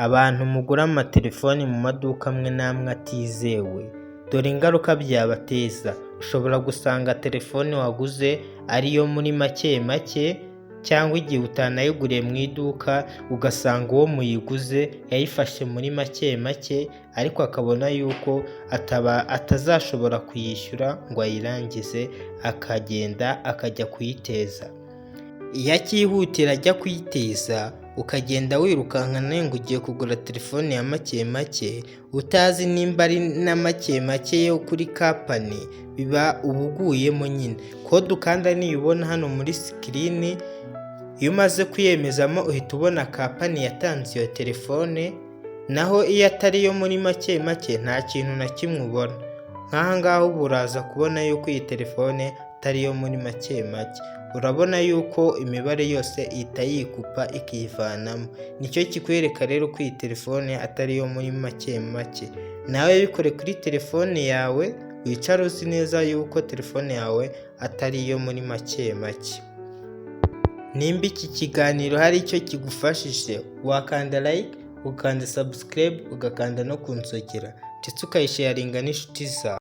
Abantu mugura amatelefoni mu maduka amwe n'amwe atizewe, dore ingaruka byabateza. Ushobora gusanga telefone waguze ariyo muri make make, cyangwa igihe utanayiguriye mu iduka, ugasanga uwo muyiguze yayifashe muri make make, ariko akabona yuko ataba atazashobora kuyishyura ngo ayirangize, akagenda akajya kuyiteza. Iyo akihutira ajya kuyiteza, ukagenda wirukanka nawe ngo ugiye kugura telefone ya make make, utazi nimba ari na make make yo kuri company, biba uba uguyemo nyine. Code ukanda niyo ubona hano muri screen, iyo umaze kuyemezamo uhita ubona company yatanze iyo telefone, naho iyo atari iyo muri make make nta kintu na kimwe ubona. Nk'aha ngaha uba uraza kubona yuko iyi telefone atari iyo muri make make. Urabona yuko imibare yose ihita yikupa ikivanamo. Nicyo kikwereka rero ko iyi telefone atari iyo muri make make. Nawe bikore kuri telefone yawe, wicare uzi neza yuko telefone yawe atari iyo muri make make. Nimba iki kiganiro hari icyo kigufashije, wakanda like, ukanda subscribe, ugakanda no ku nzogera, ndetse ukayisharinga n'inshuti zawe.